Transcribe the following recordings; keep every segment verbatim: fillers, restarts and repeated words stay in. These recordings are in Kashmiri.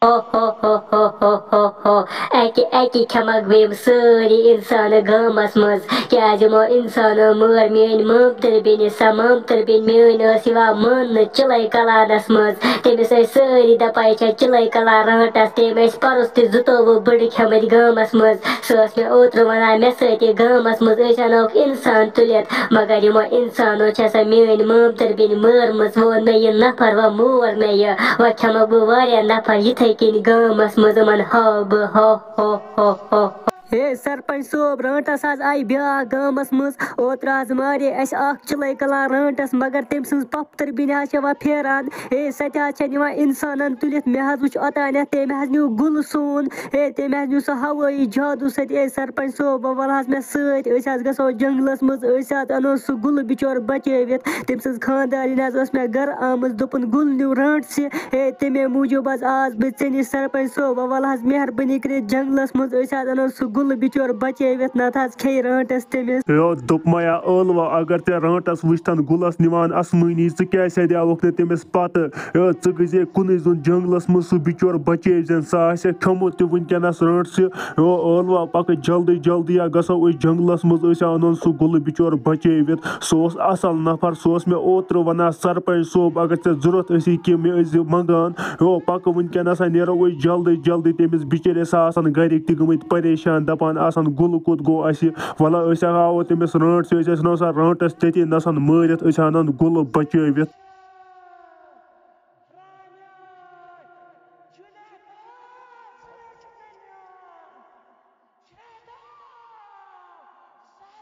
ہو ہو ہو ہو ہو ہو ہو۔ اکہِ اکہِ کھٮ۪مکھ بہٕ یِم سٲری انسان گامس منٛز، کیازِ یِمو انسانو مٲر میٲنۍ مامتٕر بیٚنہِ۔ سۄ مامتٕر بیٚنہِ میٲنۍ ٲس یِوان ماننہٕ چِلے کلانس منٛز۔ تٔمِس ٲسۍ سٲری دپان، یہِ چھےٚ چِلے کلان رانٹس۔ تٔمۍ ٲسۍ پرُس تہِ زٕتووُہ بٕڈٕ کھٮ۪مٕتۍ گامس منٛز۔ سۄ ٲس مےٚ اوترٕ ونان، مےٚ سۭتۍ یہِ گامس منٛز أسۍ انوکھ انسان تُلِتھ، مگر یِمو انسانو چھےٚ سۄ میٲنۍ مامتٕر بیٚنہِ مٲرمٕژ۔ ووٚن مےٚ، یہِ نفر وۄنۍ مور مےٚ یہِ، وۄنۍ کھٮ۪مو بہٕ واریاہ نفر یِتھے کٔنۍ گامس منٛز، یِمن ہاو بہٕ۔ ہو ہو ہو ہو ہو۔ ہے سرپنچ صٲب، رانٹس حظ آیہِ بیٛاکھ گامس منٛز۔ اوترٕ حظ مارے اَسہِ اکھ چِلے کلان رانٹس، مگر تٔمۍ سٕنٛز پۄپھتٕر بیٚنہِ حظ چھےٚ وۄنۍ پھیران۔ ہے سۄ تہِ حظ چھےٚ نِوان انسانن تُلِتھ۔ مےٚ حظ وٕچھ اوٚتانٮ۪تھ، تٔمۍ حظ نیوٗ گُلہٕ سون۔ ہے تٔمۍ حظ نیوٗ سُہ ہوٲیی جادوٗ سۭتۍ۔ ہے سرپنچ صٲب، وۄنۍ وَل حظ مےٚ سۭتۍ، أسۍ حظ گژھو جنگلس منٛز، أسۍ حظ اَنو سُہ گُلہٕ بِچور بچٲوِتھ۔ تٔمۍ سٕنٛز خانٛدارِنۍ حظ ٲس مےٚ گرٕ آمٕژ، دوٚپُن، گُل نیوٗ رانٛٹسہِ۔ ہے، تَمے موٗجوٗب حظ آس بہٕ ژےٚ نِش سرپنچ صٲب۔ وۄنۍ وَل حظ مہربٲنی کٔرِتھ جنگلس منٛز، أسۍ حظ اَنو سُہ گُلہٕ بِچور بچٲوِتھ، نتہٕ حظ کھیٚیہِ رانٛٹس تٔمِس۔ ہے، دوٚپمَے ہا ٲلوٕ، اگر ژےٚ رانٛٹس وٕچھتن گُلس نِوان اَسمٲنی، ژٕ کیٛازِ سیدیٛاوُکھ نہٕ تٔمِس پتہٕ؟ ہے، ژٕ گٔژھزِ کُنُے زوٚن جنگلس منٛز، سُہ بِچور بچٲوزٮ۪ن، سُہ آسہِ کھیوٚمُت تہِ وٕنکیٚنس رانٛٹسہِ۔ ہے، ٲلوٕ، پکہٕ جلدی جلدی، یا گژھو أسۍ جنگلس منٛز، أسۍ اَنون سُہ گُلہٕ بِچور بچٲوِتھ۔ سُہ اوس اصل نفر، سُہ اوس مےٚ اوترٕ ونان، سرپنچ صٲب، اگر ژےٚ ضروٗرت ٲسی کینٛہہ، مےٚ ٲسۍ زِ منگان۔ ہیو، پکہٕ وٕنکیٚنس نیرو أسۍ جلدی جلدی۔ تٔمِس بِچٲرِس آسان گرِکۍ تہِ گٔمٕتۍ پریشان، دپان آسان، گُلہٕ کوٚت گوٚو اَسہِ؟ وَلہٕ أسۍ ہاوو تٔمِس رانٛٹس، أسۍ ٲسۍ نہٕ آسان رانٛٹس تٔتی نسن مٲرِتھ، أسۍ اَنان گُلہٕ بچٲوِتھ۔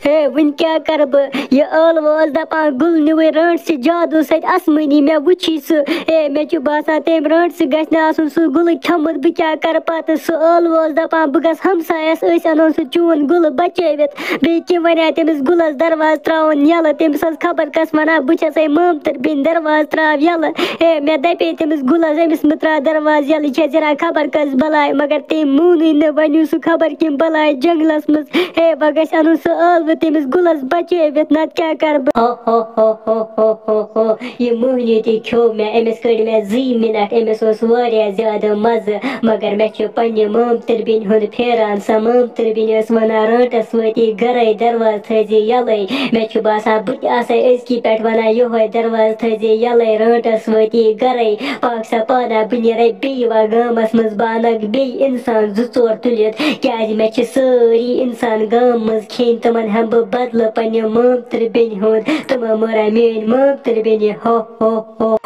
ہے، وۄنۍ کیٛاہ کَرٕ بہٕ؟ یہِ ٲلوٕ اوس دَپان، گُل نیوٗوٕے رانٛٹسہِ جادوٗ سۭتۍ اَسمٲنی، مےٚ وٕچھی سُہ۔ ہے، مےٚ چھُ باسان، تٔمۍ رانٛٹسہِ گژھِ نہٕ آسُن سُہ گُلہٕ کھیوٚمُت۔ بہٕ کیٛاہ کَرٕ پَتہٕ؟ سُہ ٲلوٕ اوس دَپان، بہٕ گژھٕ ہمسایَس، أسۍ اَنون سُہ چون گُلہٕ بَچٲوِتھ۔ بیٚیہِ کیٛاہ وَنہِ ہا تٔمِس گُلَس دروازٕ ترٛاوُن یَلہٕ؟ تٔمِس ٲس خبر کَس وَنان، بہٕ چھَسَے مامتٕر بیٚنہِ، دروازٕ ترٛاو یَلہٕ۔ ہے، مےٚ دَپے تٔمِس گُلَس، أمِس مہٕ ترٛاو دروازٕ یَلہٕ، یہِ چھےٚ زِرا خبر کَس بَلاے، مگر تٔمۍ مونُے نہٕ، وۄنۍ نیوٗ سُہ خبر کَمہِ بَلاے جنٛگلَس منٛز۔ ہے، وۄنۍ گژھِ اَنُن سُہ ٲلوٕ تٔمِس گُلَس بچٲوِتھ، نَتہٕ کیٛاہ کَرٕ بہٕ؟ ہو، ہو، ہو۔ یہِ مٔہنیوٗ تہِ کھیوٚو مےٚ، أمِس کٔڑۍ مےٚ زٕے مِنَٹ، أمِس اوس واریاہ زیادٕ مَزٕ، مگر مےٚ چھُ پنٛنہِ مامتٕر بیٚنہِ ہُنٛد پھیران۔ سۄ مامتٕر بیٚنہِ ٲس وَنان، رانٛٹَس وٲتی گَرَے، دروازٕ تھٲیزِ یَلَے۔ مےٚ چھُ باسان، بہٕ تہِ آسَے أزکی پٮ۪ٹھ وَنان یِہوٚے، دروازٕ تھٲیزِ یَلَے، رانٛٹَس وٲتی گَرَے۔ پاک سا پانہ، بہٕ نیرے بیٚیہِ وۄنۍ گامَس منٛز، بہٕ اَنَکھ بیٚیہِ اِنسان زٕ ژور تُلِتھ، کیٛازِ مےٚ چھِ سٲری اِنسان گامہٕ منٛز کھیٚنۍ، تِمَن ہٮ۪مہٕ بہٕ بدلہٕ پنٛنہِ مامتٕرِ بیٚنہِ ہُنٛد، تِمَن مٲرا میٛٲنۍ مامتٕرِ بیٚنہِ، ہو ہو ہو۔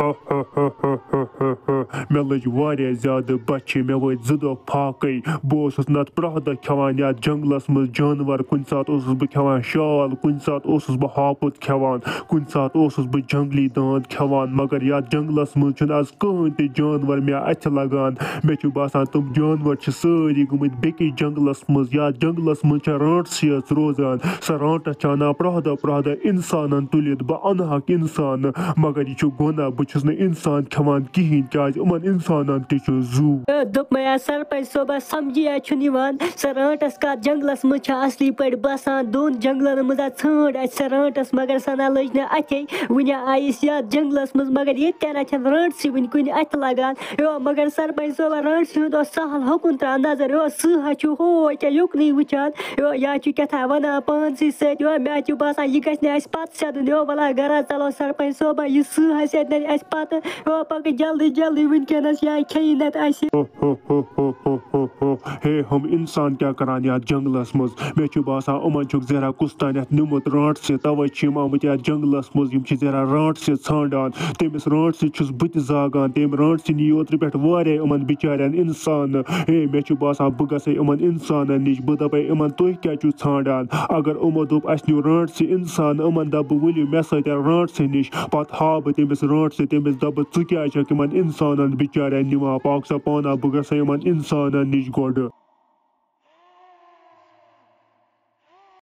مےٚ لٔج واریاہ زیادٕ بۄچھِ، مےٚ وٲتۍ زٕ دۄہ فاقے۔ بہٕ اوسُس نَتہٕ پرٛٮ۪تھ دۄہ کھٮ۪وان یَتھ جنٛگلَس منٛز جانوَر، کُنہِ ساتہٕ اوسُس بہٕ کھٮ۪وان شال، کُنہِ ساتہٕ اوسُس بہٕ ہاپُت کھٮ۪وان، کُنہِ ساتہٕ اوسُس بہٕ جنٛگلی دانٛد کھٮ۪وان، مگر یَتھ جنٛگلَس منٛز چھُنہٕ آز کٕہٕنۍ تہِ جانوَر مےٚ اَتھِ لَگان۔ مےٚ چھُ باسان، تِم جانوَر چھِ سٲری گٔمٕتۍ بیٚکِس جنٛگلَس منٛز۔ یَتھ جنٛگلَس منٛز چھےٚ رانٛٹسٕے یٲژ روزان۔ سۄ رانٛٹَس چھِ اَنان پرٛٮ۪تھ دۄہ، پرٛٮ۪تھ دۄہ اِنسانَن تُلِتھ۔ بہٕ اَنہٕ ہاکھ اِنسان، مگر یہِ چھُ گۄناہ۔ بہٕ چھُس نہٕ اِنسان کھٮ۪وان کِہیٖنۍ، کیٛازِ یِمَن اِنسانَن تہِ چھُ زُو۔ تہٕ دوٚپمَے، آ، سرپنچ صٲبَس سَمجھی یا چھُنہٕ یِوان، سۄ رانٛٹَس کَتھ جنٛگلَس منٛز چھےٚ اَصلی پٲٹھۍ بَسان۔ دۄن جنٛگلَن منٛز آ ژھانٛڈ اَسہِ سۄ رانٛٹَس، مگر سۄ نہ لٔج نہٕ اَتھے۔ وٕنہِ آیہِ أسۍ یَتھ جنٛگلَس منٛز، مگر ییٚتہِ تہِ نہ چھَنہٕ رانٛٹسٕے وٕنہِ کُنہِ اَتھِ لَگان۔ یو، مگر سرپنچ صٲبَن رانٛٹسہِ ہُنٛد اوس سہل، ہُکُن ترٛاو نظر، یو، سٕہہ ہا چھُ ہو کیٛاہ یُکنُے وٕچھان۔ یو، یا چھُ کیٛاہ تام وَنان پانسٕے سۭتۍ، یو، مےٚ چھُ باسان، یہِ گژھِ نہٕ اَسہِ پَتہٕ سیٚدُن۔ یو، وَلہ گَرا ژَلو سرپنچ صٲبا، یہِ سٕہہ آسہِ اَتہِ نَنہِ اَسہِ پَتہٕ۔ یو، پَکہٕ جلدی جلدی وٕنکیٚنَس، یا کھیٚیہِ نَتہٕ اَسہِ۔ ہے، ہُم اِنسان کیٛاہ کَران یَتھ جنٛگلَس منٛز؟ مےٚ چھُ باسان، یِمَن چھُکھ زہرا کُس تانٮ۪تھ نیوٗمُت رانٛٹسہِ، تَوَے چھِ یِم آمٕتۍ یَتھ جنٛگلَس منٛز۔ یِم چھِ زہرا رانٛٹسہِ ژھانٛڈان۔ تٔمِس رانٛٹسہِ چھُس بہٕ تہِ زاگان۔ تٔمۍ رانٛٹسہِ نِیہِ اوترٕ پٮ۪ٹھ واریاہ یِمَن بِچارٮ۪ن اِنسان۔ ہے، مےٚ چھُ باسان، بہٕ گژھٕ یِمَن اِنسانَن نِش، بہٕ دَپَے یِمَن، تُہۍ کیٛاہ چھُو ژھانٛڈان؟ اگر یِمو دوٚپ، اَسہِ نیوٗ رانٛٹسہِ اِنسان، یِمَن دَپہٕ بہٕ، ؤلِو مےٚ سۭتۍ رانٛٹسہِ نِش۔ پَتہٕ ہاوٕ بہٕ تٔمِس رانٛٹسہِ، تٔمِس دَپہٕ بہٕ، ژٕ کیٛازِ چھَکھ یِمَن اِنسانَن بِچارٮ۪ن نِوان؟ پاک سا پانہ، بہٕ گژھٕ یِمَن اِنسانَن نِش گۄڈٕ۔